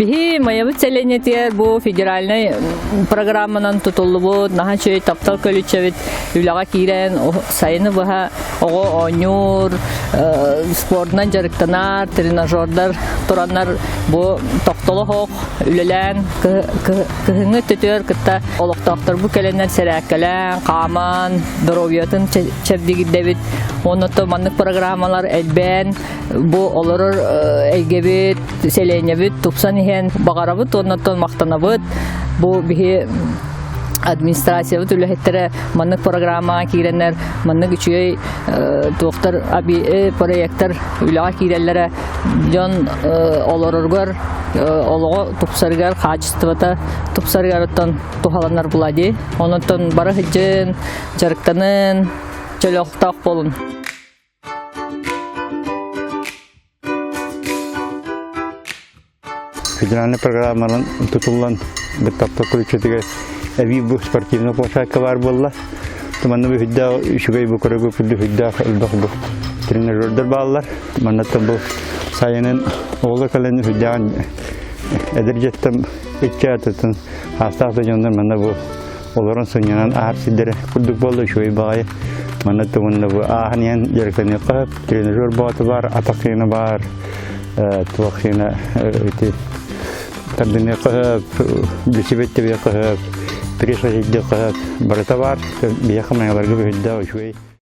Биһи Майабыт сэлиэнньэтигэр бу федеральнай программанан тутуллубут наһаа үчүгэй таптал көлүччэбит үлэҕэ киирэн сайыны быһа оҕо оонньуур, спордунан дьарыктанар, тренажердар тураннар бу тохтоло суох үлэлээн кыһыҥҥы өттүтүгэр кытта олохтоохторбут кэлэннэр сэрээккэлээн, хааман, доруобуйатын чэбдигирдэбит. Уонна маннык программалар элбээн бу олорор эйгэбит, сэлиэнньэбит тупсан иһэн баҕарабыт уонна махтанабыт. Бу биһи администрациябыт үлэһиттэрэ маннык программаҕа киирэннэр маннык үчүгэй туохтар проектар үлэҕэ киирэллэрэ дьон олороргор олоҕо тупсарыгар хаачыстыбата тупсарыгар оттон туһаланар була дии. Онон бары сылдьын, дьарыктанын, чөл буолун. Федеральный программанан тутуллан быттапта күлүччүтүгэр эбии бу спортивный площадка баар буолла. Манна бу хүддээх үчүгэй бу көрөгө күрдү хүддээх элбэх бу тренажердар бааллар. Маннаттан бу сайынын оҕолор кэлэн хүддэҕин эдэр дьэттэн ыччаатытын аастаах да дьоннор манна бу олорон сынньанан ааһар сирдэрэ курдук буолла үчүгэй баҕайы. Манна тугунна бу ааһан иһэн дьарыктаныахха тренажер боҕото баар, атах сыана баар, туох сыана ити тардыныахха сөп, билсибэт тэбиэххэ сөп, пресс сылдьыахха сөп, барыта баар. Биһиэхэ майаларга бөһүрдээх үчүгэй.